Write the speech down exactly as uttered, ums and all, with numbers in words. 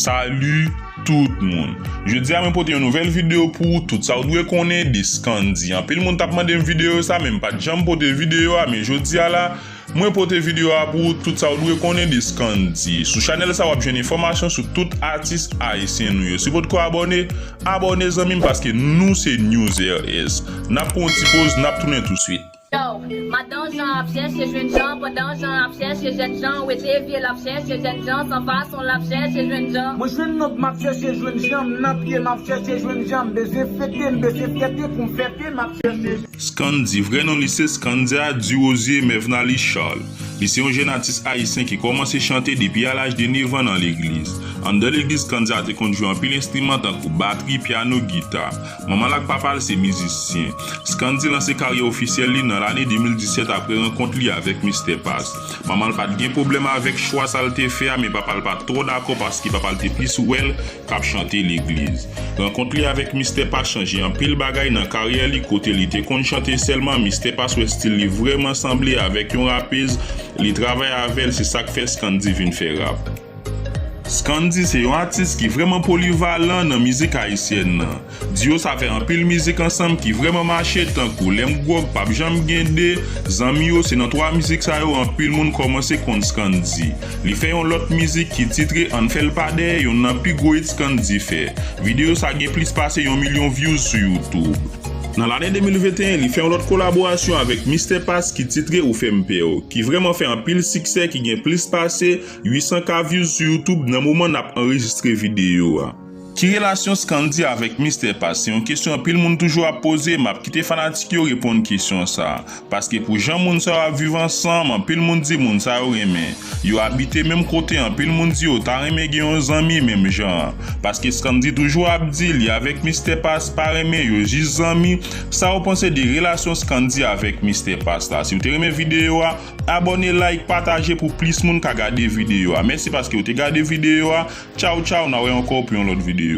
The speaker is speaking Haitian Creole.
Salut tout moun. Jodi a mwen pote yon nouvèl videyo pou ou, tout sa ou dwe konnen de Scandy. Anpil moun t ap mande m videyo sa, men m pa t janm pote videyo a, men jodi a la, mwen pote videyo a pou ou, tout sa ou dwe konnen de Scandy. Sou chanèl sa w ap jwenn enfòmasyon sou tout atis ayisyen nou yo. Si w potko abòne, abòne zanmi m, paske nou se News R S. N ap pran yon ti poz, n ap tounen touswit. Yo, madan Jan ap chèche jwenn Jan, pandan Jan ap chèche jèn Jan, wete vye l ap chèche jèn Jan, san fason l ap chèche jwenn Jan. Mwen jwenn nòt m ap chèche jwenn Jan, m nan pye m ap chèche jwenn Jan, m bezwen fete, m bezwen fyète pou m fète, m ap chèche. Scandy, vrè non li se Scandia Durosier Mevnaly Charles. Li se yon jèn atis ayisyen ki kòmanse chante depi a laj de nèf an nan legliz. Anndan legliz, Scandia te konn jwe anpil enstriman tankou batri, pyano, gita. Manman l ak papa l se mizisyen. Scandy lanse karyè ofisyèl li nan lane de mil disèt apre rankont li avèk Mister Pass. Manman l pa t gen pwoblèm avèk chwa sa l te fè a, men papa l pa t twò dakò paske papa l te plis wè l k ap chante legliz. Rankont li avèk Mister Pass chanje anpil bagay nan karyè li, kote li te konn chante sèlman, Mister Pass wè stil li vrèman sanble avèk yon rapèz, li travay avè l, se sa k fè Scandy vin fè rap. Scandy se yon atis ki vrèman polivalan nan mizik ayisyèn nan. Diyo sa fè anpil mizik ansanm ki vrèman mache, tankou Lè m gwòg, p ap janm gen de, Zanmi yo, se nan twa mizik sa yo anpil moun kòmanse konn Scandy. Li fè yon lòt mizik ki titre Ann fè l pa dèyè, youn nan pi gwo hit Scandy fè. Videyo sa gen plis pase yon milyon views sou YouTube. Nan lane de mil venteyen, li fè yon lòt kolaborasyon avèk Mister Pass ki titre Ou fè m pè w, ki vrèman fè anpil siksè, ki gen plis pase uit san K views sou YouTube nan moman n ap anrejistre videyo a. Ki relasyon Scandy avèk Mister Pass? Se yon kesyon anpil moun toujou ap poze, m ap kite fanatik yo reponn kesyon sa a. Paske pou jan moun sa yo ap viv ansanm, anpil moun di moun sa yo renmen. Yo abite menm kote, anpil moun di yo ta renmen gen yon zanmi menm jan an. Paske Scandy toujou ap di li avèk Mister Pass pa renmen, yo jis zanmi. Sa w panse de relasyon Scandy avèk Mister Pass la? Si w te renmen videyo a, abòne, like, pataje pou plis moun ka gade videyo a. Mèsi paske w te gade videyo a. Tchaw, tchaw, n a wè ankò pou yon lòt videyo.